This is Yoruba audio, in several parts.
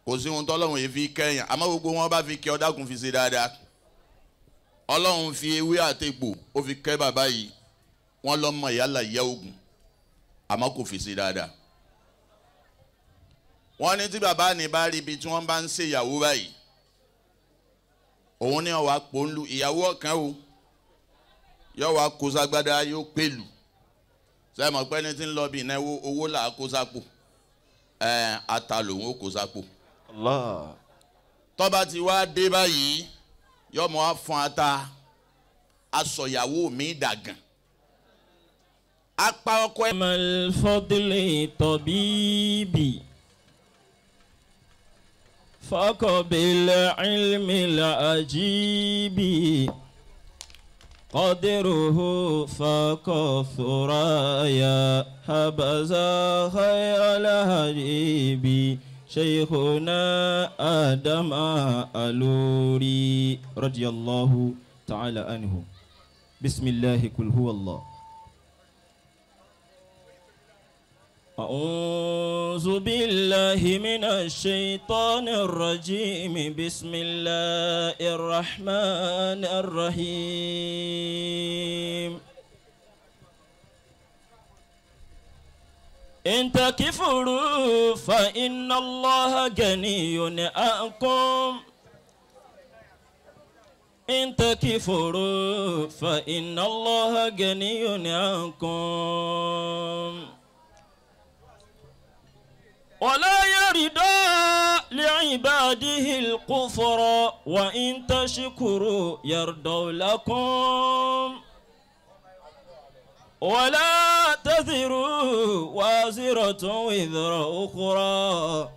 Kò sí ohun tọ́lọ́run yìí fi kẹ́yìn, àmọ́ gbogbo wọn bá fi kẹ́ ọ dákun fi ṣe dáadáa. Ọlọ́run fi ewé àtegbò ó fi kẹ́ bàbá yìí, wọ́n lọ́mọ ìyálà ìyá ogun, àmọ́ kò fi ṣe dáadáa. Wọ́n ní tí bàbá ní bá rí ibi tí wọ́n bá ń ṣe ìyàwó báyìí, òun ní ọ̀wá pòńlù ìyàwó ọ̀kan o, yóò wá kó ságbádá yóò pèlú. Sẹ́yìn mọ̀ pé ní tí ń lọ bí ìnáwó owó là á kó sápò, ẹ̀ ata lòun ó kó sápò. Allah. Tọ́ba ti wá dé báyìí, yóò mọ̀ á fún ata, aṣọ ìyàwó mi dàgàn. Apá ọkọ ẹ. الفضل طبيبي فقبل علم العجيب قدره فوق الثريا حبذا خير الهجيب شيخنا آدم الألوري رضي الله تعالى عنه. بسم الله قل هو الله. أعوذ بالله من الشيطان الرجيم. بسم الله الرحمن الرحيم. إن تكفروا فإن الله غني عنكم. إن تكفروا فإن الله غني عنكم. ولا يرضى لعباده الكفر وإن تشكروا يرضى لكم. ولا تزر وازرة وزر أخرى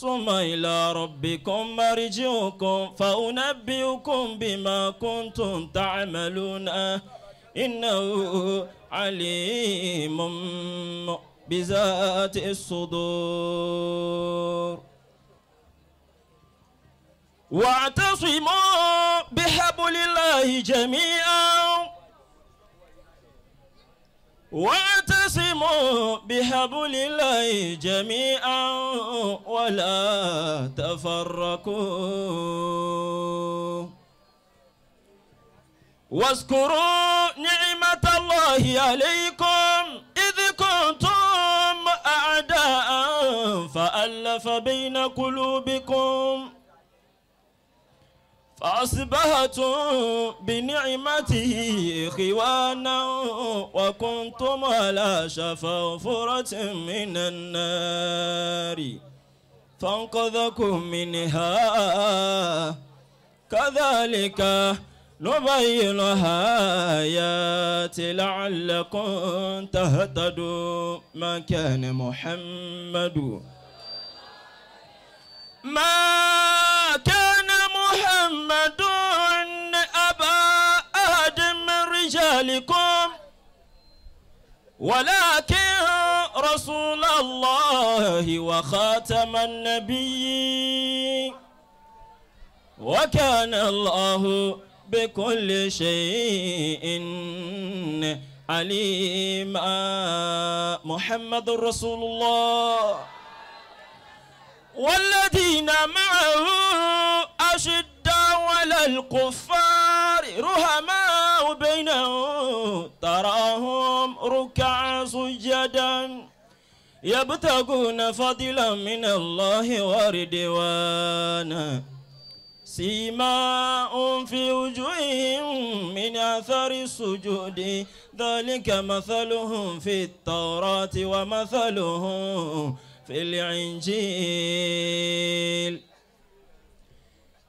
ثم إلى ربكم مرجعكم فأنبئكم بما كنتم تعملون إنه عليم بذات الصدور. واعتصموا بحبل الله جميعا واعتصموا بحبل الله جميعا ولا تفرقوا. واذكروا نعمة الله عليكم إذ كنتم أعداء فألف بين قلوبكم فأصبحتم بنعمته إخوانا وكنتم على شفا حفرة من النار فانقذكم منها. كذلك نبين آيات لعلكم تهتدون. ما كان محمد ما كان محمد أبا أحد من رجالكم ولكن رسول الله وخاتم النبيين وكان الله بكل شيء عليما. محمد رسول الله والذين معه أشداء على الكفار رحماء بينهم تراهم ركعا سجدا يبتغون فضلا من الله ورضوانا سيماهم في وجوههم من أثر السجود ذلك مثلهم في التوراة ومثلهم في الإنجيل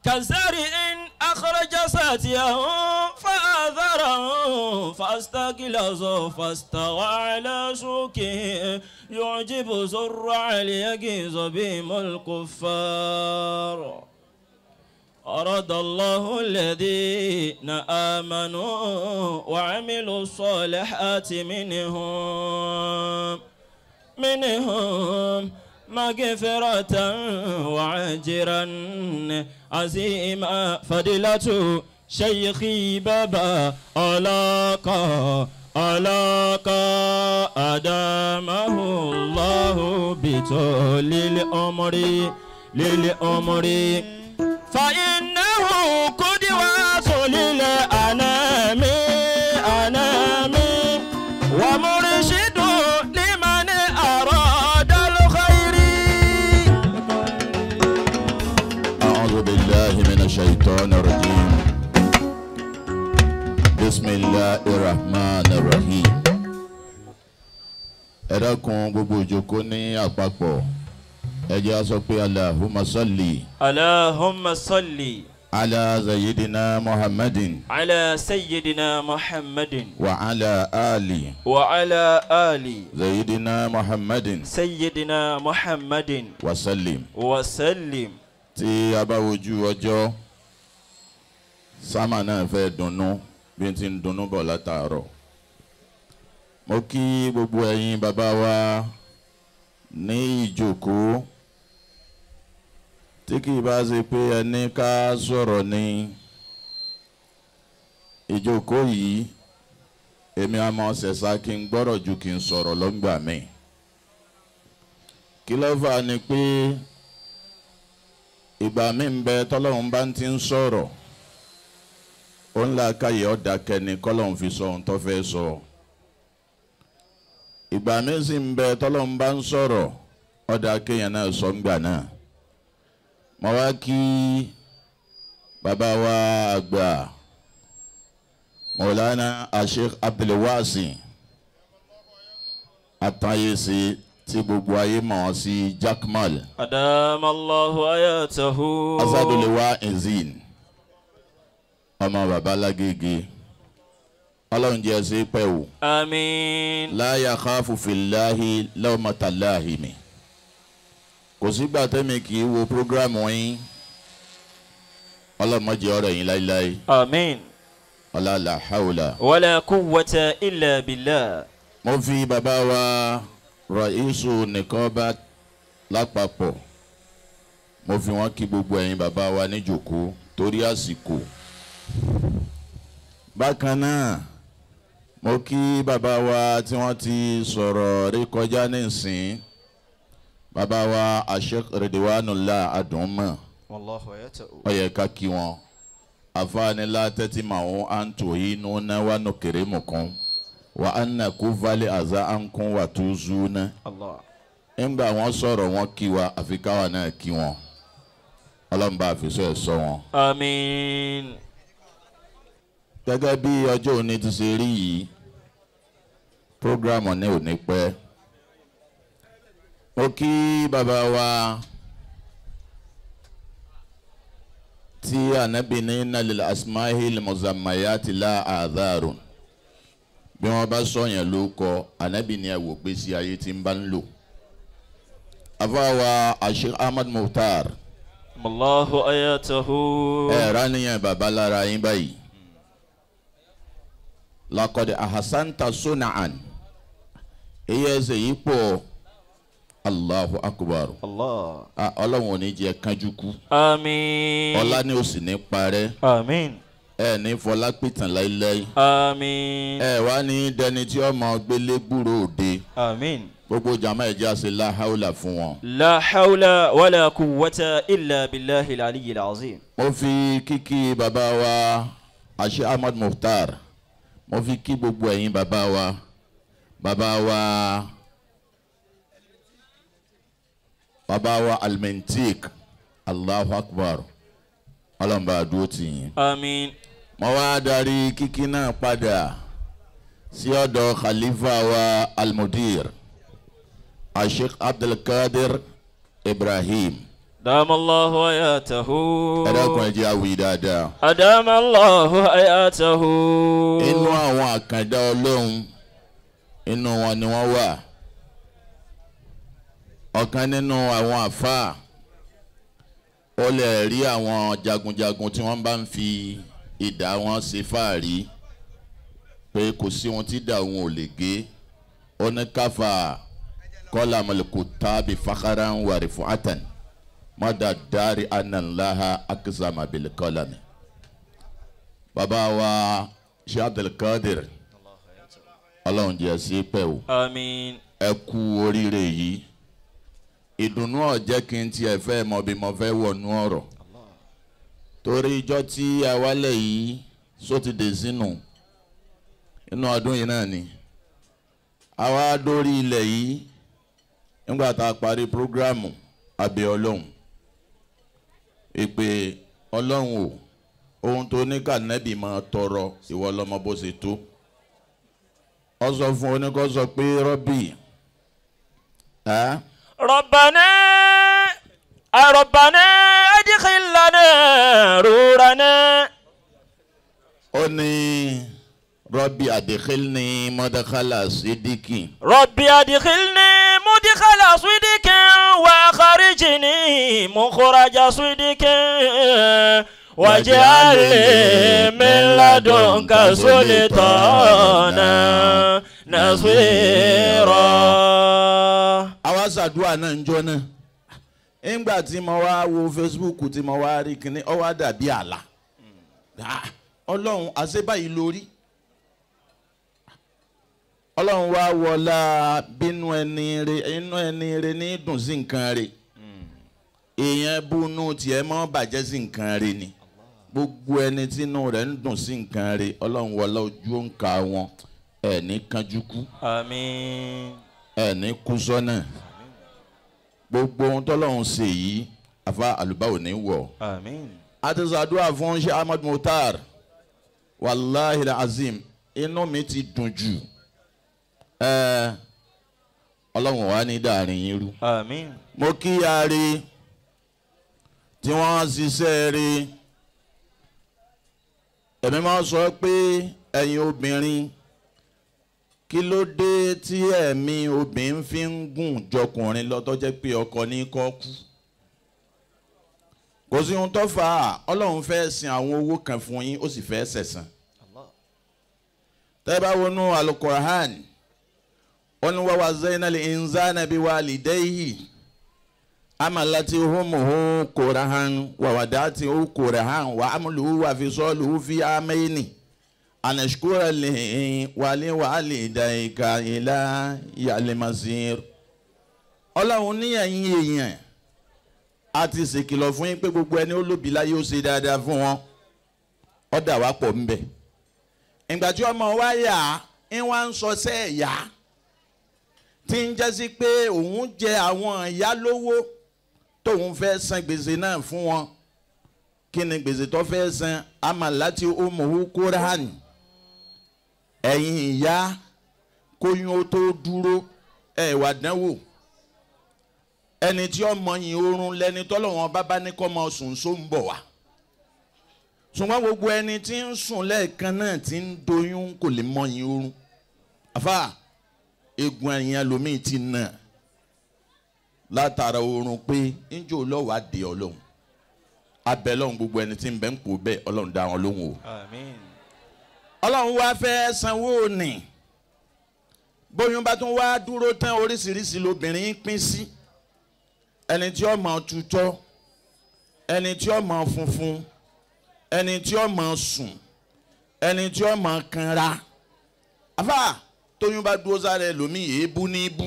كزرع أخرج شطأه فآزره فاستغلظ فاستوى على سوقه يعجب زرع ليغيظ بهم الكفار. أراد الله الذين آمنوا وعملوا الصالحات منهم مغفرة وأجرا عظيما. فضيلة شيخي بابا علاقة علاقة أدامه الله بطول العمر. للأمر فإنه قدوة للأنام أنام ومرشد لمن أراد الخير. أعوذ بالله من الشيطان الرجيم. بسم الله الرحمن الرحيم. Ẹ dákun gbogbo ìjókòó ní àpapọ̀, ẹ jẹ́ á sọ pé Allahumma salli. Allahumma salli. Ala sayyidina Muhammadin. Ala sayyidina Muhammadin. Wa ala ali. Wa ala ali. Sayyidina Muhammadin. Sayyidina Muhammadin. Wa sallim. Wa sallim. Tí a bá wojú ọjọ́, sámà náà fẹ́ dunnú bí n ti ń dunnú bọ̀ látàárọ̀. Mo kí gbogbo ẹ̀yin bàbá wa ní ìjókòó tí kì í bá ṣe pé ẹni ká sọ̀rọ̀ ní ìjókòó yìí, èmi àmọ́ ṣẹ̀ṣà kí n gbọ́rọ̀ ju kí n sọ̀rọ̀ lọ́ngbà mi. Kí ló fà ni pé ìgbà mi ń bẹ tọ́lọ́run bá ti ń sọ̀rọ̀, ó ń la káyè ọ̀dà kẹni kọ́lọ́run fi sọ ohun tó fẹ́ sọ. Ìgbà mi sì ń bẹ tọ́lọ́run bá ń sọ̀rọ̀, ọ̀dà kéèyàn náà sọ ń gbà náà. Mo wá kí bàbá wa àgbà Mọ̀lánà Sheikh Abdulwasi Atayese tí gbogbo ayé mọ̀ ọ́ sí Jakmal. Adamallahu ayatahu. Asadulewa Ezin ọmọ bàbá Lágége, Ọlọ́run jẹ́ sí pẹ́ o. Àmín. La yakhafu fillahi lawmata lahimi. Kò sígbà tẹ́mi kì í wo programu yín, Ọlọ́run má jẹ́ ọ̀rọ̀ yín láíláí. Àmín. Ọlá la hawla. Wala quwwata illa billah. Mo fi bàbá wa Raisu Nìkọ́bá lápapọ̀, mo fi wọ́n kí gbogbo ẹ̀yin bàbá wa níjòkó torí àsìkò. Bákan náà mo kí bàbá wa tí wọ́n ti sọ̀rọ̀ rí kọjá nísìn, bàbá wa Sheikh Ridwanullah Adùnmọ̀, ó yẹ ká kí wọn. Àfáànílá tẹ́tí màá ń tò inú náà wà nù kéré mọ̀kàn wà á nà kó valẹ̀ àzá à ń kún wà tó zú ná. Ńgbà wọn sọ̀rọ̀ wọn kí wa, àfi káwa náà kí wọn. Ọlọ́run bá àfisọ́ ẹ̀ sọ wọn. Àmín. Gẹ́gẹ́ bí ọjọ́ òní ti ṣe rí yìí, prógrámù ní òní pẹ́. Mo kí bàbá wa tí ànábì ní nalil asmahil musammayati la adharun. Bí wọ́n bá sọ̀yàn ló kọ, ànábì ní ẹ̀wò pé sí ayé tí ń bá ń lò. Àfáà Sheikh Ahmad Mukhtar. Allahu ayatahu. Ẹ ránìyàn bàbá lára yín báyìí. Lakọ̀dé ahasanta sunaan. Eyé ẹsẹ̀ yìí pọ̀. Allahu akubar. Allah. Ọlọ́run ò ní jẹ́ kánjú kú. Àmín. Ọlá ni ó sì ní parẹ́. Àmín. Ẹ ní fọlá pìtàn láíláí. Àmín. Ẹ wá ní dẹni tí ọmọ gbélé gbúrò òde. Àmín. Gbogbo jama ẹ jẹ́ àṣẹ la hawla fún wọn. La hawla wala quwwata illa billahil aliyyil azim. Mo fi kíkí bàbá wa Sheikh Ahmad Mukhtar, mo fi kí gbogbo ẹ̀yin bàbá wa, bàbá wa bàbá wa Almentik, Allahu Akbar, Ọlọ́run bá dúró tì yín. Àmín. Mo wá darí kíkí náà padà sí ọ̀dọ̀ khalifa wa Almudir Sheikh Abdulkadir Ibrahim. Adamallahu ayatahu. Ẹ dákun ẹ jẹ́ àwí dáadáa. Adamallahu ayatahu. Inú àwọn àkàndá Ọlọ́run, inú wọn ni wọ́n wà. Ọ̀kan nínú àwọn àfáà, ó lè rí àwọn jagunjagun tí wọ́n bá ń fi idà wọn ṣe fáàrí pé kò sí ohun tí idà òun ò lè gé. Ó ní káfà kọ́lá mọ̀lẹ́kù tábì fàkàrà ń wàrí fún àtàn mọ́dà dárí anàláha akísàmà bìlẹ̀ kọ́lá mi. Bàbá wa Sheikh Abdulkadir, Ọlọ́run jẹ́ sí pẹ́ o. Àmín. Ẹ kú oríire yìí. Ìdùnnú ó jẹ́ kí n tiẹ̀ fẹ́ mọ bí mo fẹ́ wọnú ọ̀rọ̀. Torí ijọ́ tí a wálẹ̀ yìí só ti dè sínú inú ọdún yìí náà ni. Àwa dórí ilẹ̀ yìí nígbà tá a parí prógráàmù abẹ́ Ọlọ́run. Ìpè Ọlọ́run o, ohun tó ní kànẹ́bì máa tọrọ ìwọ lọ́mọ bó ṣe tó. Ó sọ fún oníkó sọ pé rọ́bì. Rabbana Rabbana adkhil lana rurana. Ó ní rọ́bì adkhilni mudkhala sidiki. Rọ́bì adkhilni mudkhala sidiki wa akhrijni mukhraja sidiki. Waj'al li min ladunka sultana nasira. Àwa ṣàdúrà náà ń jọ náà. Nígbà tí mo wá wo Facebook tí mo wá rí kinní, ó wá dàbí àlá. Ọlọ́run àṣẹ báyìí lórí. Ọlọ́run wá wọlá bínú ẹni re, inú ẹni re ní dùn sí nǹkan re. Èèyàn búnú tiẹ̀ mọ́ bàjẹ́ sí nǹkan re ni. Gbogbo ẹni tínú rẹ̀ ń dùn sí nǹkan re, Ọlọ́run wọlá ojú òǹkà wọn, ẹ̀ ní kánjú kú. Àmín. Ẹ̀ ní kú sọ́nà. Gbogbo ohun tọ́lọ́run ṣe yìí, àfa àlùbá ò ní wọ̀. Àmín. A ti ṣàdúrà fún Sheikh Ahmad Mukhtar. Wàláhi azim, inú mi ti dùn jù. Ọlọ́run wà ní dàrin yín rú. Àmín. Mo kí yarí tí wọ́n ṣiṣẹ́ rí. Èmi máa sọ pé ẹ̀yin obìnrin, kí ló dé tí ẹ̀mí obìnrin fi ń gùn jọkùnrin lọ tó jẹ́ pé ọkọ ní kọ́ kú? Kò sí ohun tó fà á. Ọlọ́run fẹ́ sin àwọn owó kan fún yín, ó sì fẹ́ sẹ̀san. Tẹ́ bá wọnú Al-Qur'an, ó ní wa wazzayna al-insana biwalidayhi amalati humuhu kurahan wa wadatihu kurahan wa amluhu wa fisaluhu fi amaini anashkura li wa li walidayka ila ya'il masir. Ọlọ́run ní ẹ̀yin èèyàn, a ti ṣèkìlọ̀ fún yín pé gbogbo ẹni ó lóbi láyé ó ṣe dáadáa fún wọn. Ó dà wá pọ̀ ńbẹ̀. Ìgbà tí ọmọ wa yà ń wá ń sọ sẹ́ ẹ̀yà tí ń jẹ́ sí pé òun jẹ àwọn ìyá lówó tóun fẹ́ san gbèsè náà fún wọn. Kí ni gbèsè tó fẹ́ san? Amalati umuhu kurahan. Ẹ̀yin ìyá, kóyún ó tó dúró, ẹ̀ wà dánwò. Ẹni tí ọmọ yìí oorun lẹni tọ́lọ́wọ́n bábá ní kọ́ ọmọ sùn só ń bọ̀ wá. Ṣùgbọ́n gbogbo ẹni tí ń sùn lẹ́ẹ̀kan náà tí ń doyún kò lè mọ yìí oorun. Àfà, egun ẹ̀yìn ẹlòmíì ti nà látara oorun pé njó lọ́wọ́ àdé Ọlọ́run. Abẹ́ lọ́hùn gbogbo ẹni tí ń bẹ ń pò bẹ́ẹ̀, Ọlọ́run dá wọn lóhùn o. Àmín. Ọlọ́run wá fẹ́ sanwó ní. Bóyún bá tún wá dúró tán, oríṣiríṣi lobìnrin pín sí. Ẹni tí ó máa tutọ́, ẹni tí ó máa funfun, ẹni tí ó máa sùn, ẹni tí ó máa kanra. Àfà, tóyún bá dúró sára ẹlòmíì, èébú ní bú.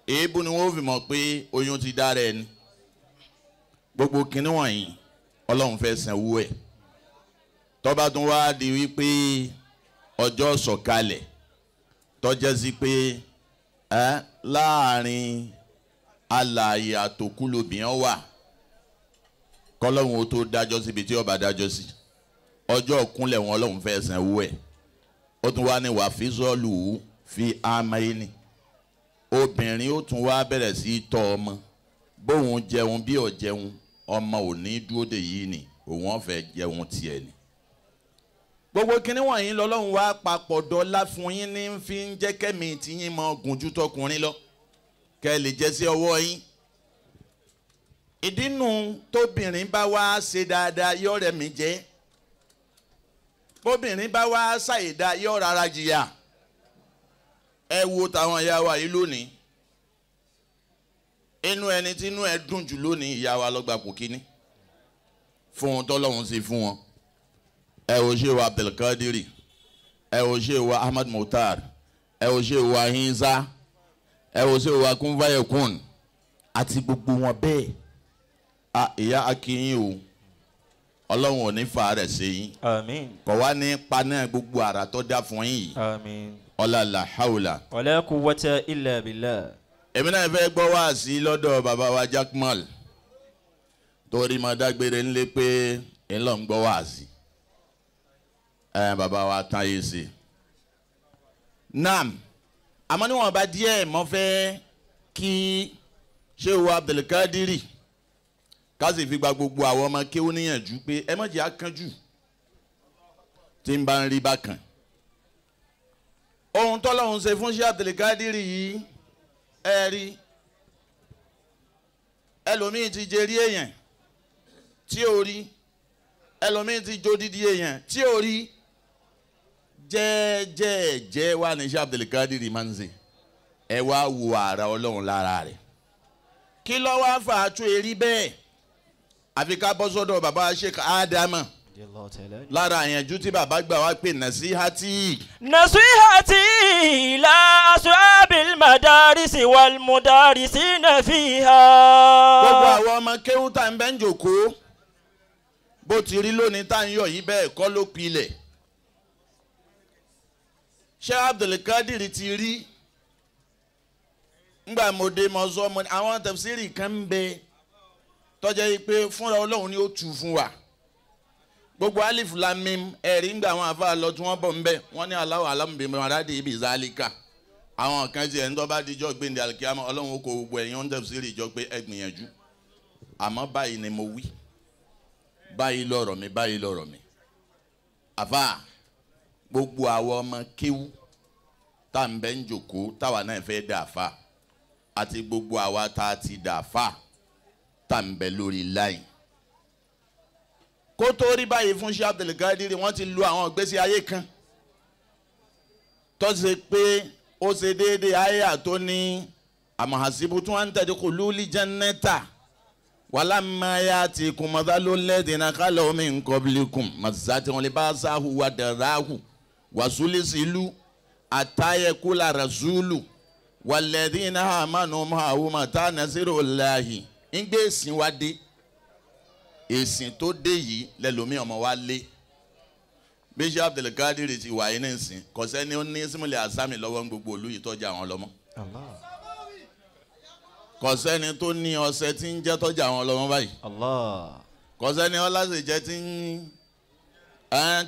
Èébú ni wọ́n fi mọ̀ pé oyún ti dára ẹni. Gbogbo kinní wọ̀nyí, Ọlọ́run fẹ́ sanwó ẹ̀. Tó bá tún wá di wípé ọjọ́ sọ̀kalẹ̀, tó jẹ́ sí pé láàrin alààyè àtòkú lobìnrin wà, kọ́lọ́hún ó tó dájọ́ síbi tí ó bá dájọ́ sí. Ọjọ́ òkúnlẹ̀ wọn Ọlọ́run fẹ́ sanwó ẹ̀. Ó tún wá ní wà fíṣọ́ọ̀lù fi amáyéni. Obìnrin ó tún wá bẹ̀rẹ̀ sí í tọ́ ọmọ. Bóun jẹun bí ò jẹun, ọmọ ò ní dúró dè yìí ni, òun ó fẹ́ jẹun tiẹ̀ ni. Gbogbo kinní wọ̀nyí lọ́lọ́run wá papọ̀ dọ́là fún yín ní fi ń jẹ́ kẹ́mi tí yín mọ gùn ju tọkùnrin lọ. Kẹ́ lè jẹ́ sí ọwọ́ yín. Ìdínú tóbìnrin bá wá ṣe dáadáa yọ rẹ̀ mí jẹ́. Bóbìnrin bá wá ṣàìdá yọ rárá jìyà. Ẹ wo tàwọn ìyá wa yìí lónìí. Inú ẹni tí inú ẹ dùn jù lónìí, ìyá wa lọ́gbà kò kíní. Fún ohun tọ́lọ́run ṣe fún wọn. Ẹ ò ṣe wa Abdulkadiri, ẹ ò ṣe wa Ahmad Mukhtar, ẹ ò ṣe wa Hinza, ẹ ò ṣe wa Kunfayekun. Àti gbogbo wọn bẹ́ẹ̀. A ìyá akínyìn o. Ọlọ́run ò ní fa rẹ̀ ṣe yín. Àmín. Kọ̀ wá ní paná gbogbo àrà tó dá fún yín yìí. Àmín. Ọlá la hawla. Wala quwwata illa billah. Èmi náà fẹ́ gbọ́ wá sí lọ́dọ̀ bàbá wa Jakmal. Torí mo dágbére ńlé pé ńlọ ń gbọ́ wá sí. Ẹ bàbá wa tán yé sí. Naam, àmọ́ níwọ̀n bá díẹ̀ mo fẹ́ kí Shehu Abdulkadiri ká sì fi gba gbogbo àwọn ọmọ kéwú níyànjú pé ẹ má jẹ́ akánjú tí ń bá ń rí bákan. Ohun tọ́lọ́hun ṣe fún Shehu Abdulkadiri yìí ẹ rí ẹlòmíì ti jerí èèyàn tí ò rí ẹlòmíì ti jó dídí èèyàn tí ò rí jẹ́ẹ́jẹ́ẹ́jẹ́ wà ní Shehu Abdulkadiri máa ń ṣe ẹ wá wo ara Ọlọ́run lára rẹ̀ kí ló wá fà á tó erí bẹ́ẹ̀ àfi ká bọ́ sọ́dọ̀ bàbá Sheikh Ádámà lára àyànjú tí bàbá gbà wá pé nasihati. Nasihati ila ashabil madarisi wal mudarisina fiha. Gbogbo àwọn ọmọ kéwú tá ń bẹ́ ń jòkó bó ti rí lónìí tá ń yọ̀ yìí bẹ́ẹ̀ kọ́ ló pilẹ̀. Sheikh Abdulkadir ti rí ngbà mo dé mo sọ mo ní àwọn tafsiri kan ń bẹ tọ́jà yìí pé fúnra Ọlọ́run ni ó tu fún wa gbogbo alif lam mim ẹ̀rí ngbà àwọn afa lọ tí wọ́n bọ̀ ń bẹ̀ wọ́n ní aláwọ̀ alámùbẹ̀mọ̀ aládé ibi ìzálíkà àwọn kan tiẹ̀ ń tọ́ba díjọ́ gbẹ̀ndẹ̀ alikiyama Ọlọ́run ó kó gbogbo ẹ̀yin ó ń tafsiri ìjọ pé ẹ gbìyànjú àmọ́ báyìí ni mo wí báyìí lọ̀rọ̀ mi báyìí lọ̀rọ̀ mi àfa gbogbo àwọn ọmọ kéwú tá à ń bẹ́ ń jòkó táwa náà fẹ́ dà fa àti gbogbo àwa tá a ti dà fa tá à ń bẹ lórí láì. Kó tó rí báyìí fún Sheikh Abdulkadir wọ́n ti lu àwọn ìgbésí ayé kan tó ṣe pé ó ṣe déédéé àyà tó ní àmọ̀hàsíbù tí wọ́n ń tẹ̀lé kò lúlí jẹ́nẹ́tà walamma ya'tikum mathalul ladhina khalaw min qablikum massatuhumul ba'sa'u wad-dharra'u wasulsilu hatta yaqula rasulu walladhina amanu ma'ahu mata nasrullahi. Ń gbé èsìn wá dé èsìn tó dé yìí lẹ́lòmí ọmọ wa lé bí Sheikh Abdulkadir ti wà yín nísìn kò sẹ́ni ó ní símúlẹ̀ àsámi lọ́wọ́ ń gbogbo òlú yìí tọ́jà àwọn lọ́mọ kò sẹ́ni tó ní ọṣẹ tí ń jẹ́ tọ́jà àwọn lọ́mọ báyìí kò sẹ́ni ọlásèjẹ́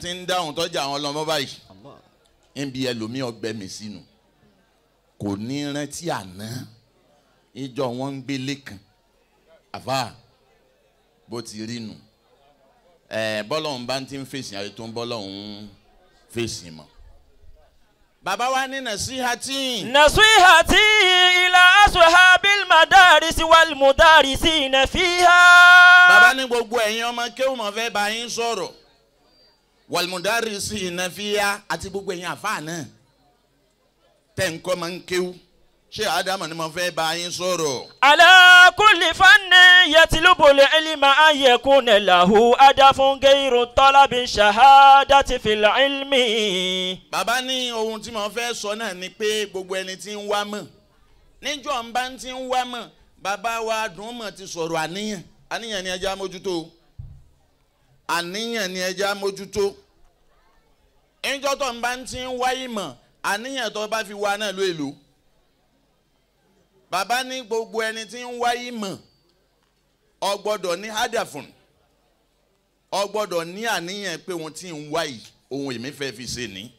tí ń dáhùn tọ́jà àwọn lọ́mọ báyìí ń bi ẹlòmí ọgbẹ́ mi sínú kò ní rántí àná ìjọ wọn ń gbélé kan àfà bó ti rí nu ẹ bọ́lọ́hún bá ti ń fèsì àyè tó ń bọ́lọ́hún fèsì mọ́. Bàbá wa ní nasihati. Nasihati ila ashabil madarisi wal mudarisina fiha. Bàbá ní gbogbo ẹ̀yin ọmọ kéwù mọ̀ fẹ́ bá yín sọ̀rọ̀ wal mudarisina fiha àti gbogbo ẹ̀yin àfáà náà tẹ̀ ń kọ́ máa ń kéwù. Sheikh Ádámù ni mo fẹ́ bá yín sọ̀rọ̀. Ala kulli fanni yatlubul ilma an yakuna lahu hadafun ghayru talabi shahadati fil ilmi. Bàbá ní ohun tí mo fẹ́ sọ náà ni pé gbogbo ẹni tí ń wá mọ̀ níjọ́ ń bá ti ń wá mọ̀ bàbá wa dùn mọ̀ ti sọ̀rọ̀ àníyàn àníyàn ni ẹja mójútó àníyàn ni ẹja mójútó níjọ́ tó ń bá ti ń wá ìmọ̀ àníyàn tó bá fi wá náà ló èlò. Bàbá ní gbogbo ẹni tí ń wá ìmọ̀ ó gbọ́dọ̀ ní hadafun ó gbọ́dọ̀ ní àníyàn pé ohun tí ń wá yìí ohun èmi fẹ́ fi ṣe ní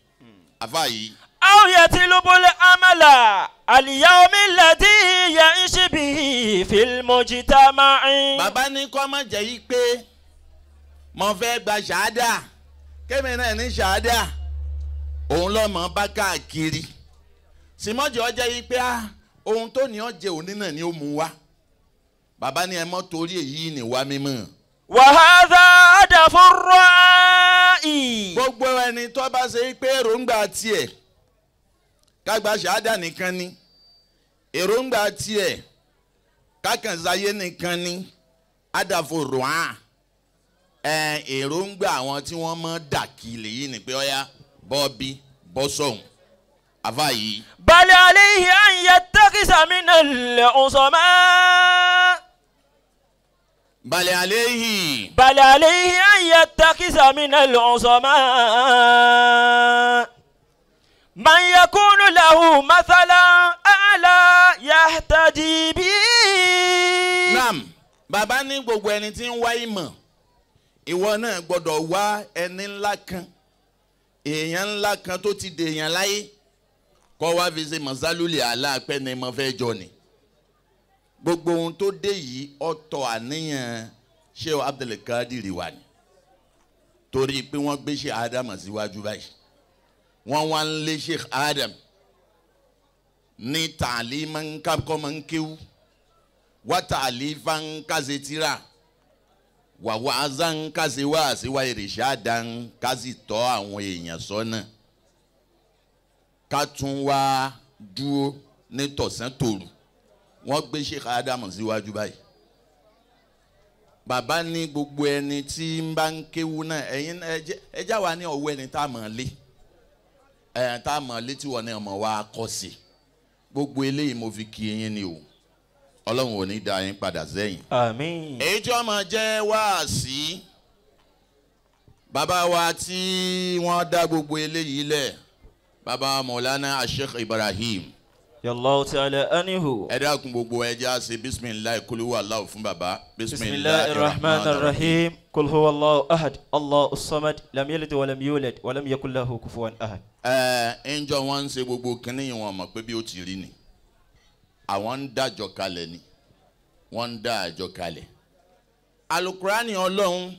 àfa yìí. Aw yatlubul amala al-yawmi alladhi ya'ish bihi fil mujtama'i. Bàbá ní kó má jẹ́ yí pé mo fẹ́ gba ṣáádà kémi náà ní ṣáádà òun lọ́mọ bá káàkiri sìmọ́jì ọjọ́ yí pé á ohun tó ní ọjẹ òní náà ni ó mú wá bàbá ní ẹ mọ́ torí èyí ni wá mímọ́. Wa hadha hadafu rra'i. Gbogbo ẹni tó bá ṣe pé èròǹgbà tiẹ̀ kágbá ṣáádà nìkan ni èròǹgbà tiẹ̀ kákànsáyé nìkan ni hadafu rra'i ẹ èròǹgbà àwọn tí wọ́n mọ́ dà kí lèyí ni pé ọ̀yá bọ́ọ̀bí bọ́ sọ̀hún Àfa yìí. بل عليه أن يتخذ من العظماء. بل عليه. بل عليه أن يتخذ من العظماء من يكون له مثلا أعلى يهتدي به. Naam, bàbá ní gbogbo ẹni tí ń wá ìmọ̀, ìwọ náà gbọ́dọ̀ wá ẹni ńlá kan, èèyàn ńlá kan tó ti dèèyàn láyé, kọ́ wá fi ṣe mọ̀sálúlì aláàpẹ́ ni mo fẹ́ jọ ni. Gbogbo ohun tó dé yìí ọ̀tọ̀ àníyàn Sheikh Abdulkadir wà ní, torí pé wọ́n gbé Sheikh Adam síwájú báyìí, wọ́n wá ń lé Sheikh Adam ní tàlímà ń kọ́ máa ń kéwú, wá tàlífà ń kásẹ̀ tíra, wà wàázà ń kásẹ̀ wáàsí, wá ìrìṣàdá ń kásì tọ́ àwọn èèyàn sọ́nà, ká tún wá dúró ní tọ̀sán tòru. Wọ́n gbé Sheikh Adam síwájú báyìí. Bàbá ní gbogbo ẹni tí ń bá ń kéwú náà, ẹ̀yin ẹ já wa ní ọwọ́ ẹni tá a mọ̀ lé, ẹ̀ tá a mọ̀ lé tí wọ́n ní ọmọ wa kọ́ sí. Gbogbo eléyìí mo fi kí yín ni o, Ọlọ́run ò ní dá yín padà sẹ́yìn. Àmín. Èyí tí wọ́n máa jẹ́ wáàsí, bàbá wa tí wọ́n dá gbogbo eléyìí lẹ̀, bàbá Mọ̀lánà Sheikh Ibrahim. Yallahu ta'ala anhu. Ẹ dákun gbogbo ẹja ṣe bisimilayi kul huwa Allahu fún bàbá. Bismillahir rahmanir rahim. Kul huwa Allahu ahad, Allahu samad, lam yalid wa lam yulad wa lam yakul lahu kufuwan ahad. Ẹ ǹjọ́ wọn ń ṣe gbogbo kínní wọn mọ̀ pé bí ó ti rí ni, àwọn ń dájọ́ kalẹ̀ ni, wọ́n ń dá àjọ kalẹ̀. Alukurani Ọlọ́run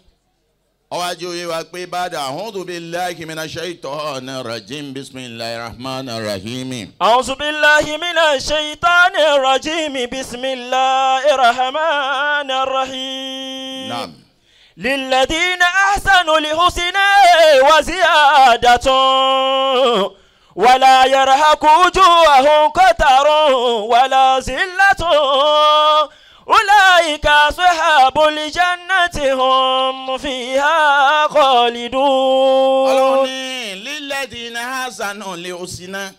ọwájú oyè wa pé bàdà a'udhu billahi minash shaitani rajim bismillahir rahmanir rahim. A'udhu billahi minash shaitani rajim bismillahir rahmanir rahim. Naam. Lilladhina ahsanu lihusna wa ziyadatun wala yarhaqu wujuhahum qatarun wala zillatun. Ulaika ashabul jannati hum fiha khalidun. Ọlọ́run ní lilladhina ahsanu lihusna,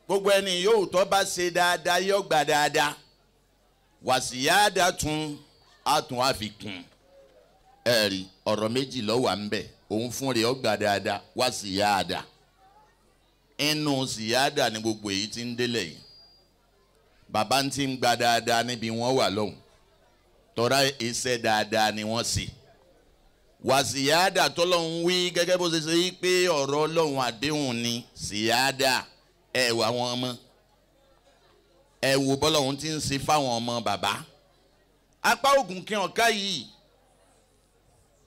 gbogbo ẹni yóò tó bá ṣe dáadáa yóò gbà dáadáa, wàsíyáàdá tún àtún àfikún. Ẹ̀rí ọ̀rọ̀ méjì ló wà ń bẹ̀, òun fún rẹ̀ ó gbà dáadáa, wàsíyáàdá. Inú síyáàdá ni gbogbo èyí tí ń délẹ̀ yìí. Bàbá ń ti ń gba dáadáa níbi wọ́n wà lọ́hùn, tọ́ra iṣẹ́ dáadáa ni wọ́n ṣe. Wàsíyáàdà tọ́lọ́hún wí gẹ́gẹ́ bó ṣe ṣe yí pé ọ̀rọ̀ Ọlọ́hun àdéhùn ni síyáàdà. Ẹ wà wọn ọmọ, ẹ wo bọ́lọ́hún ti ń ṣe fáwọn ọmọ bàbá. Apá ògùn kí hàn ká yìí,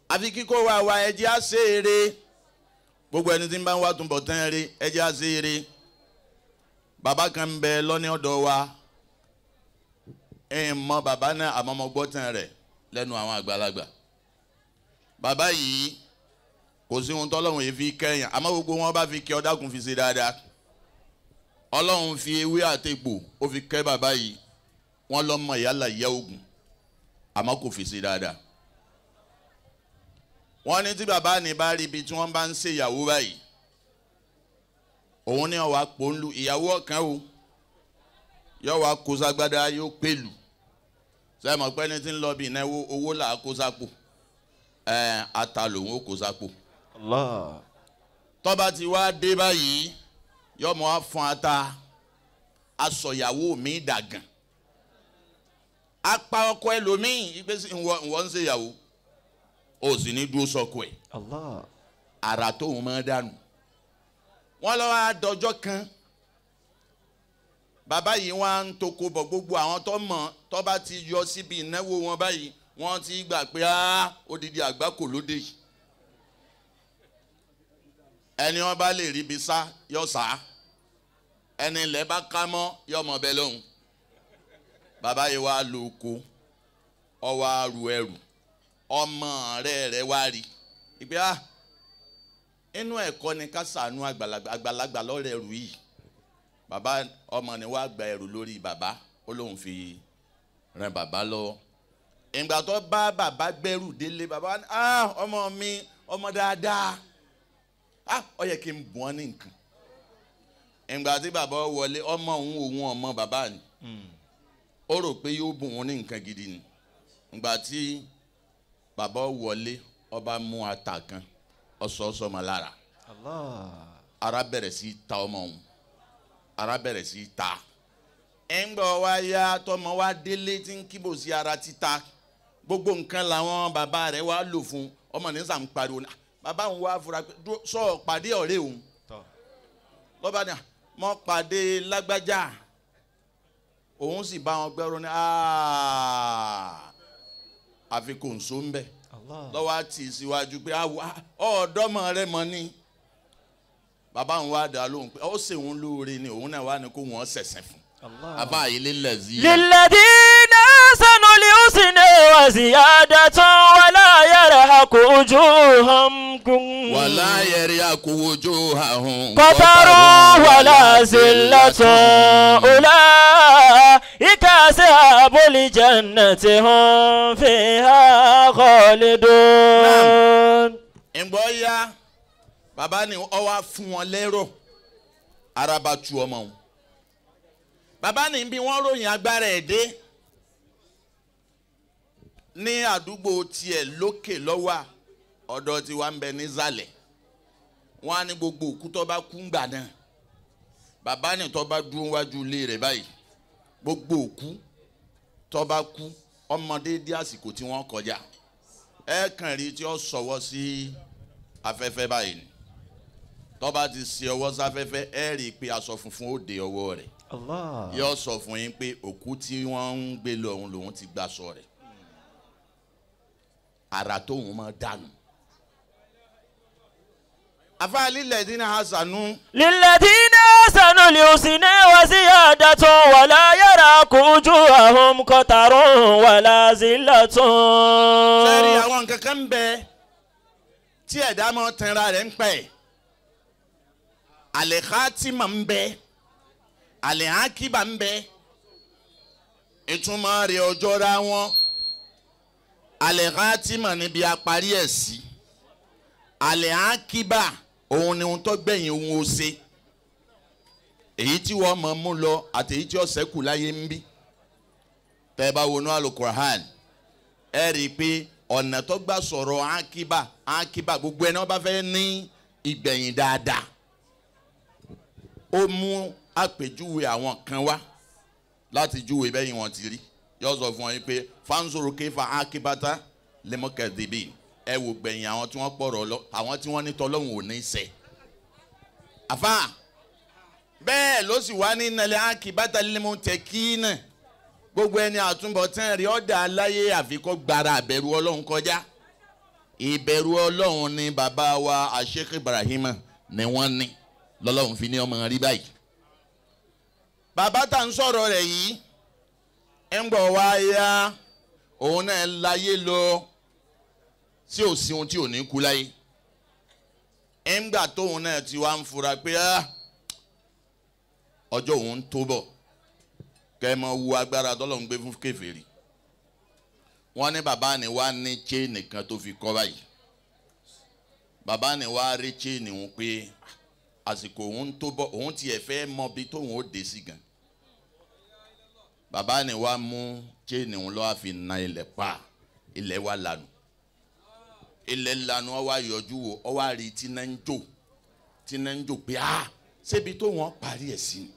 àfi kíkó wa wa ẹjẹ́ á ṣe eré. Gbogbo ẹni tí ń bá ń wá túnbọ̀ tán eré, ẹjẹ́ á ṣe eré. Bàbá kan ń bẹ lọ́ní ọ̀dọ̀ wa, ẹ mọ bàbá náà àmọ́ mo gbọ́ tán rẹ̀ lẹ́nu àwọn àgbàlagbà. Bàbá yìí kò sí ohun tọ́lọ́run yìí fi kẹ́yìn, àmọ́ gbogbo wọn bá fi kí ọ dákun fi ṣe dáadáa. Ọlọ́run fi ewé àtegbò ó fi kẹ́ bàbá yìí, wọ́n lọ́ mọ ìyálà ìyá ogun, àmọ́ kò fi ṣe dáadáa. Wọ́n ní tí bàbá ní bá rí ibi tí wọ́n bá ń ṣe ìyàwó báyìí, òun ní ọ̀wá pòńlù ìyàwó ọ̀kan o, yóò wá kó ságbádá yóò pèlú. Sẹ́yìn mọ̀ pé ní tí ń lọ bí ìnáwó owó là á kó sápò, ẹ̀ ata lòun ó kó sápò. Allah. Tọ́ba ti wá dé báyìí, yóò mọ̀ á fún ata, aṣọ ìyàwó mi dàgàn. Apá ọkọ ẹlòmíì ìgbésí ìwọ ń ṣe ìyàwó, o sì ní dúró sọkọ ẹ̀. Allah. Àrà tóun máa dànù. Wọ́n lọ wá dọjọ́ kan, bàbá yìí wọ́n á ń toko bọ̀ gbogbo àwọn tó mọ̀ tó bá ti yọ síbi ìnáwó wọn báyìí, wọ́n ti gbà pé á odidi àgbákò lóde yìí. Ẹni wọ́n bá lè rí ibi sá yọ sá, ẹni ilẹ̀ bá ká mọ́ yọ mọ̀ bẹ́ẹ̀ lóhùn. Bàbá yìí wá lọ oko, ó wá ru ẹrù, ọmọ rẹ̀ wá rí ìgbé á. Inú ẹ̀kọ́ ni ká ṣàánú àgbàlagbà, àgbàlagbà lọ́rẹ̀ ẹrù yìí. Bàbá ọmọ ni wàá gba ẹrù lórí bàbá, ó lóun fi ràn bàbá lọ́wọ́. Ìgbà tó bá bàbá gbẹ́rù délé, bàbá wa ní ah ọmọ mi, ọmọ dáadáa, ah ó yẹ kí n bùn ọ́ ní nǹkan. Ìgbà tí bàbá wọlé ọmọ òun òun ọmọ bàbá ni ó rò pé yóò bùn òun ní nǹkan gidi ni. Ìgbà tí bàbá wọlé ọba mú ata kan ọsọọsọ mọ lára. Ara bẹ̀rẹ̀ sí ta ọmọ òun, ara bẹ̀rẹ̀ sí ta. Ńgbà wa ya tọmọ wa délé tí ń kíbò sí ara títa, gbogbo nǹkan làwọn bàbá rẹ̀ wá lò fún ọmọ ní sàn pariwo náà. Bàbá òun wá fura pé sọ pàdé ọ̀rẹ́ òun lọ́ba ni mo pàdé lágbájá, òun sì bá wọn gbẹ́rù ní àfi kò ń so ń bẹ̀ lọ́wọ́ á tì í síwájú pé ọ̀ọ́dọ́mọ rẹ mọ ni. Bàbá òun wá dá lóhùn pé ó ṣe òun lóore ni, òun náà wá ní kó wọ́n ṣẹ̀ṣẹ̀ fún. Àbá yìí lílẹ̀ sí i. Lilladhina ahsanu al-husna wa ziyadatun wa la yarhaqu wujuhahum wa la yarhaqu wujuhahum qatarun wa la zillatun ulaika ashabul jannati hum fiha khalidun. Ǹgbọ́ ya bàbá ni ọ wá fún wọn lérò, ara bá tu ọmọ wọn. Bàbá ní bí wọ́n ròyìn agbára ẹ̀ dé ní àdúgbò tiẹ̀ lókè lọ́wọ́ ọ̀dọ̀ tiwa ń bẹ nísàlẹ̀. Wọ́n á ní gbogbo òkú tó bá kú ńgbà náà, bàbá ní tó bá dúró wájú ilé rẹ̀ báyìí, gbogbo òkú tó bá kú ọmọdé dé àsìkò tí wọ́n kọjá, ẹ kàn rí tí ó sọ̀wọ́ sí afẹ́fẹ́ báyìí ni. Tó bá ti ṣe ọwọ́ sáfẹ́fẹ́, ẹ rí i pé aṣọ funfun ó dé ọwọ́ rẹ̀. Yóò sọ fún yín pé òkú tí wọ́n ń gbé lọ òun lòun ti gbaṣọ rẹ̀, ara tóun máa dànù. Afa lilladhina hasanu. Lilladhina hasanu al-husna wa ziyadatun wa la yarhaqu wujuhahum qatarun wa la zillatun. Sẹ́rí àwọn nǹkan kan ń bẹ tí ẹ̀dá máa tẹnra rẹ̀ ń pẹ́. Al-khatima ń bẹ, al-akiba ń bẹ, ìtumọ̀ rẹ̀ ọjọ́ ra wọn. Al-khatima níbi aparí ẹ̀ sí, al-akiba òun ni ohun tó gbẹ̀yìn òun ó ṣe, èyí tí wọ́n mọ̀ mú lọ àti èyí tí ó ṣẹ́kù láyé ń bí. Tẹ́ ẹ bá wọnú Al-Qur'an, ẹ rí i pé ọ̀nà tó gbà sọ̀rọ̀ akiba akiba gbogbo ẹni wọ́n bá fẹ́ ní ìgbẹ̀yìn dáadáa, ó mú àpèjúwe àwọn kan wá láti júwe bẹ́yìn wọn ti rí. Yóò sọ fún wọn yìí pé fanzuru kayfa akibata limukadhibin, ẹ wò gbẹ̀yìn àwọn tí wọ́n pọ̀rọ̀ lọ, àwọn tí wọ́n ní tọ́lọ́hún ò ní ṣẹ. Àfà bẹ́ẹ̀ ló sì wá ní nàlẹ́ akibata limuttaqin, gbogbo ẹni àtúbọ̀tán rí ọ̀dà aláyé àfikọ́ gbára àbẹ̀rù Ọlọ́run kọjá. Ìbẹ̀rù Ọlọ́run ni bàbá wa Sheikh Ibrahim ni wọ́n ní lọ́lọ́run fi ní ọmọ rí báyìí. Bàbá tá ń sọ̀rọ̀ rẹ̀ yìí ń bọ̀ wá yá, òun náà láyé lọ tí ò sí ohun tí ò ní kú láyé. Ńgbà tóun náà ti wá ń fura pé ọjọ́ òun ń tó bọ̀, kẹ́ ẹ mọ wu agbára tọ́lọ́run gbé fún kèfèrí. Wọ́n ní bàbá ni wá ní chain kan tó fi kọ́ báyìí. Bàbá ni wá rí chain òun pé àsìkò òun tó bọ̀, òun tiẹ̀ fẹ́ mọ bí tóun ó dé sí gan. Bàbá ni wá mú chain òun lọ́wọ́ fi na ilẹ̀ pa, ilẹ̀ wa lanu. Ilẹ̀ lanu, ó wá yọjú wò, ó wá rí tí náà ń jò, tí náà ń jò pé ṣébi tó wọ́n parí ẹ̀ sí ni.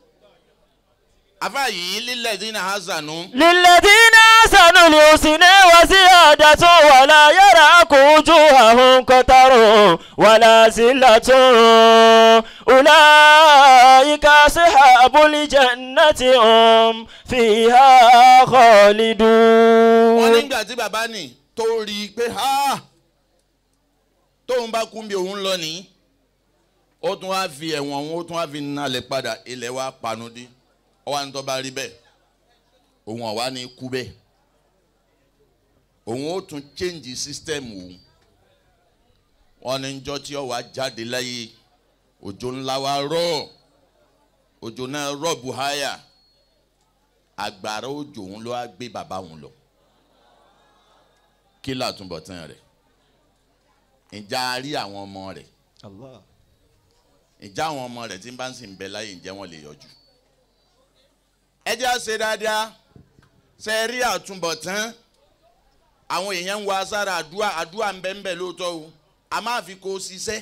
Afa yìí lilladhina hasanu. Lilladhina hasanu al-husna wa ziyadatun wa la yarhaqu wujuhahum qatarun wa la zillatun ulaika ashabul jannati hum fiha khalidun. Wọ́n nígbà tí bàbá ní tó rí i pé tóun bá kún bí òun lọ ní, ó tún wá fi ẹ̀wọ̀n òun, ó tún wá fi nalẹ̀ padà, ilẹ̀ wa panu dé. Ọwọ́ àni tó bá rí bẹ́ẹ̀, òun ọ̀wá ní kú bẹ́ẹ̀, òun ó tún change system òun. Wọ́n ní njọ́ tí ó wá jáde láyé, òjò ńlá wa rọ̀, òjò náà rọ̀ buhaya, àgbàrá òjò òun ló wá gbé bàbá òun lọ. Kí làtúbọ̀tán rẹ̀? Ǹjẹ́ a rí àwọn ọmọ rẹ̀? Ìjà àwọn ọmọ rẹ̀ tí ń bá ń sìn bẹ láyé ǹjẹ́ wọ́n lè yọjú. Ẹ jẹ́ á ṣe dáadáa ṣe rí àtúbọ̀tán àwọn èèyàn ń wá sára àdúrà àdúrà ń bẹ ń bẹ lóòótọ́ o a máa fi kó ṣiṣẹ́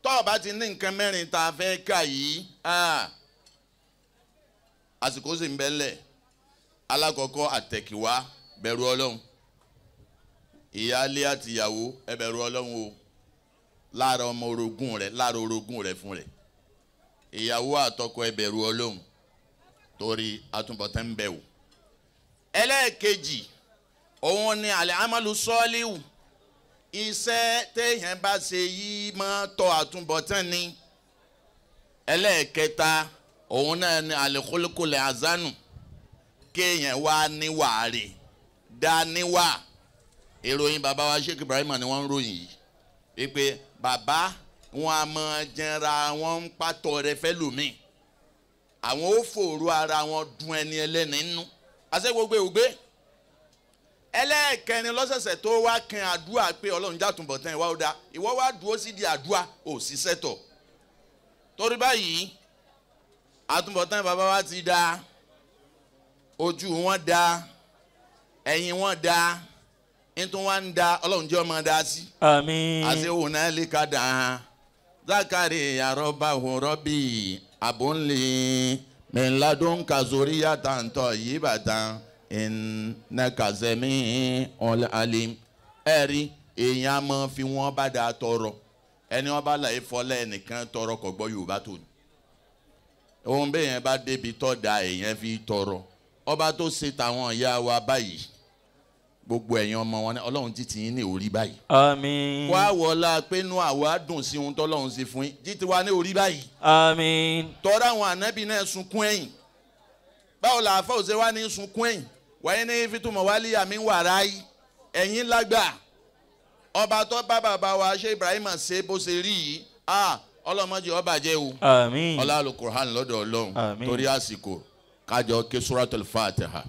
tọ́ ọ bá ti ní nǹkan mẹ́rin tá a fẹ́ kà yìí àsìkò sì ń bẹ ńlẹ̀. Alákọ̀ọ́kọ́ àtẹ̀kíwá bẹ̀rù Ọlọ́run. Ìyáálé àtìyàwó ẹ bẹ̀rù Ọlọ́run o. Lára ọmọ orogún rẹ lára orogún rẹ fún rẹ. Ìyàwó àtọkọ ẹ bẹ̀rù Ọlọ́run torí àtúbọ̀tán ń bẹ o. Ẹlẹ́ẹ̀kejì òun ni àlẹ́ amalu sọ́ọ́líwù. Iṣẹ́ téèyàn bá ṣe yìí máa tọ́ àtúbọ̀tán ni. Ẹlẹ́ẹ̀kẹta òun náà ni àlẹ́kólókòlẹ̀ àzánù. Kéèyàn wá níwà rè dá níwà. Ìròyìn bàbá wa Sheikh Ibrahim ni wọ́n ń ròyìn yìí wípé bàbá wọn a máa jẹra wọn ń pàtó rẹ fẹ́ lómi. Àwọn ó fòrò ara wọn dun ẹni ẹlẹ́ni nínú. Àṣẹ gbogbo ìwúgbé. Ẹlẹ́ẹ̀kẹrin lọ́sẹ̀sẹ̀ tó wá kan àdúrà pé Ọlọ́run jàtúbọ̀tán ìwà ó da ìwọ wá dúró sí di àdúrà ò ṣiṣẹ́ tọ̀. Torí báyìí àtúbọ̀tán bàbá wa ti da ojú wọn da ẹ̀yìn wọn da nítorí wọn ń da Ọlọ́run jẹ́ ọmọ da sí. Àmín. Àti òun náà lè ka dà Zakari àrọ́bà òrọ́bì àbónlé mẹ́ńládùn kazori yàtàntọ̀ yìí bàtàn ìnàkàzẹ́mí ọ̀làlẹ́. Ẹ̀rí èèyàn á máa fi wọ́n bá da tọrọ ẹni wọ́n bá láyé fọlẹ́ ẹnìkan tọrọ kò gbọ́ Yorùbá tó ní. Ohun bẹ́ẹ̀ yẹn bá débi tọ́ da èèyàn fi tọrọ. Ọba tó ṣe tàwọn ìyá wa báyìí gbogbo ẹ̀yin ọmọ wọn Ọlọ́run títí yín ní orí báyìí. Àmín. Wá wọlá pé inú àwa dùn sí ohun tọ́lọ́run ṣe fún yín títí wa ní orí báyìí. Àmín. Tọ́ra àwọn ànábì náà sunkún ẹ̀yìn. Báwo la àfẹ́ òṣè wa ní sunkún ẹ̀yìn? Wáyé ní fitumọ̀ wálé àmì wàrà yìí ẹ̀yìn lágbà. Ọba tó bá bàbá wa ṣe Ibrahim ṣe bó ṣe rí yìí ọlọ́mọdé ọba jẹ́ o. Àmín. Ọlá Al-Qur'an lọ́dọ̀ Ọlọ́run. Àmín. Torí àsìkò kájọ ké Suratul Fatiha.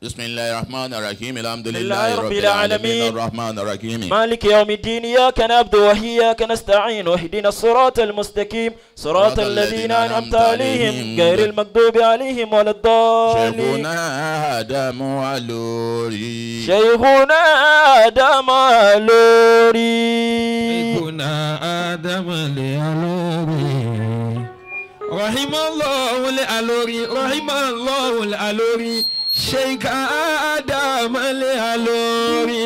Bismillahir Rahmanir Rahim. Alhamdulillahi Rabbil Alamin. Arrahmanir Rahim. مالك يوم الدين إياك نعبد وإياك نستعين اهدنا الصراط المستقيم صراط الذين أنعمت عليهم غير المغضوب عليهم ولا الضالين. شيخنا آدم الألوري. شيخنا آدم الألوري. شيخنا آدم الألوري. رحم الله الألوري رحم الله الألوري. Sheikh Adam al-Alori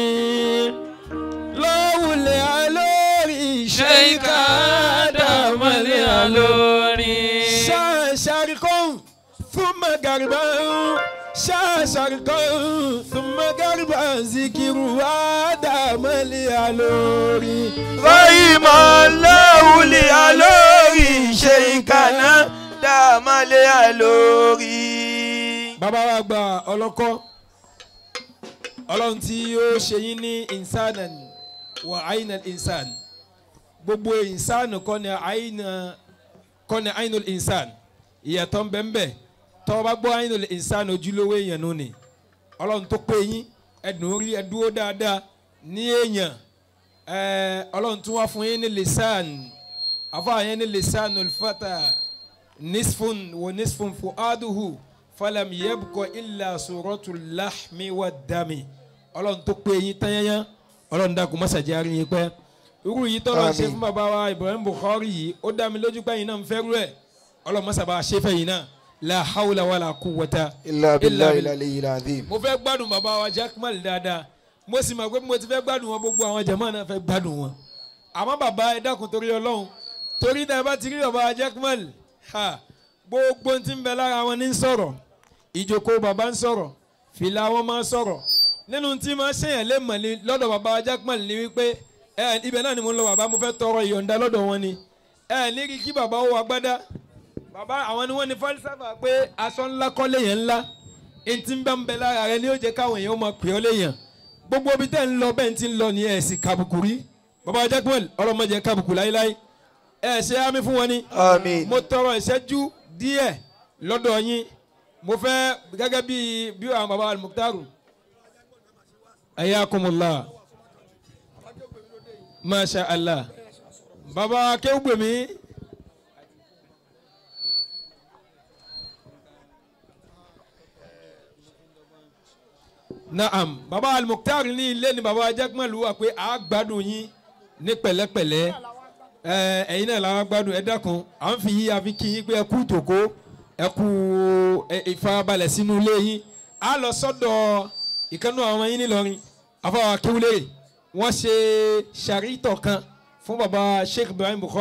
Allahu al-Alori Sheikh Adam al-Alori Sharqan thumma garban Sharqan thumma garban zikiru Adam al-Alori Rahima Allahu al-Alori Sheikh Adam al-Alori. Bàbá wa gba ọlọ́kọ́ Ọlọ́run tí ó ṣe yín ní insanan wa ainal insan gbogbo insanu kọ́ ni aina kọ́ ni ainul insan ìyàtọ̀ ń bẹ ń bẹ tọ́ bá gbọ́ ainul insan ojúlówó èèyàn nù ni Ọlọ́run tó pé yín ẹ̀dùn orí ẹ̀dúró dáadáa ní èèyàn Ọlọ́run tún wá fún yín ní lisan àfáà yín ní lisanul fata nisfun wa nisfun fuaduhu falam yabqa illa suratul lahmi wa dami Ọlọ́run tó pé yín tányányá Ọlọ́run dákun má ṣàjẹ́ àárín yín pẹ́ irú yìí tọ́lọ́ ṣe fún bàbá wa Ibrahim Bukhari yìí ó dá mi lójú pé yín náà ń fẹ́ rú ẹ̀ Ọlọ́run má ṣàbà ṣe fẹ́ yín náà la hawla wala quwwata illa billahi al-aliyyil azim. Mo fẹ́ gbádùn bàbá wa Jakmal dáadáa mo sì mọ̀ pé mo ti fẹ́ gbádùn wọn gbogbo àwọn jàmáà náà fẹ́ gbádùn wọn àmọ́ bàbá ẹ dákun torí Ọlọ́run torí náà bá ti rí bàbá wa Jakmal ha gbogbo tí ń bẹ lára wọn ní sọ̀rọ̀ ìjókòó bàbá ń sọ̀rọ̀ fìlà wọn máa ń sọ̀rọ̀ nínú tí máa ṣèyàn lè mọ̀ ní lọ́dọ̀ bàbá Jakmal ní wípé ẹ ibẹ̀ náà ni mo ń lọ bàbá mo fẹ́ tọrọ ìyọ̀ǹda lọ́dọ̀ wọn ni ẹ ní kí bàbá ó wọ agbádá bàbá àwọn ni wọ́n ní fálísàfà pé aṣọ ńlá kọ́ léyàn ńlá ntí ń bá ń bẹ lára rẹ ni ó jẹ́ káwọn èèyàn máa pè ọ́ léyàn gbogbo ibi tẹ́ ń lọ bẹ́ẹ̀ ti ń lọ ní ẹ̀ sì kàbùkù rí bàbá Jakmal ọlọ́mọdé kàbùkù láíláí ẹ ṣe àmì fún wọn ni. Àmín. Mo tọrọ ìṣẹ́jú díẹ̀ lọ́dọ̀ yín mo fẹ́ gẹ́gẹ́ bí àwọn baba Al-Mukhtaru ayakumullah masha Allah baba Akéwùgbèmí Naam, baba Al-Mukhtar ní ilé ni baba Ajakmalu wà pé a gbádùn yín ní pẹ̀lẹ́pẹ̀lẹ́. Ẹ̀yin náà làwọn gbádùn. Ẹ dákun, à ń fi yí àfi kí yín pé ẹ kú jòkó, ẹ kú ìfarabalẹ̀ sínú ilé yín. A lọ sọ́dọ̀ ìkànnì àwọn ọmọ yín nílọrin, àfọwọ́ akéwúlé, wọ́n ṣe ṣàrítọ̀ kan fún baba Sheikh Ibrahim Bukhari.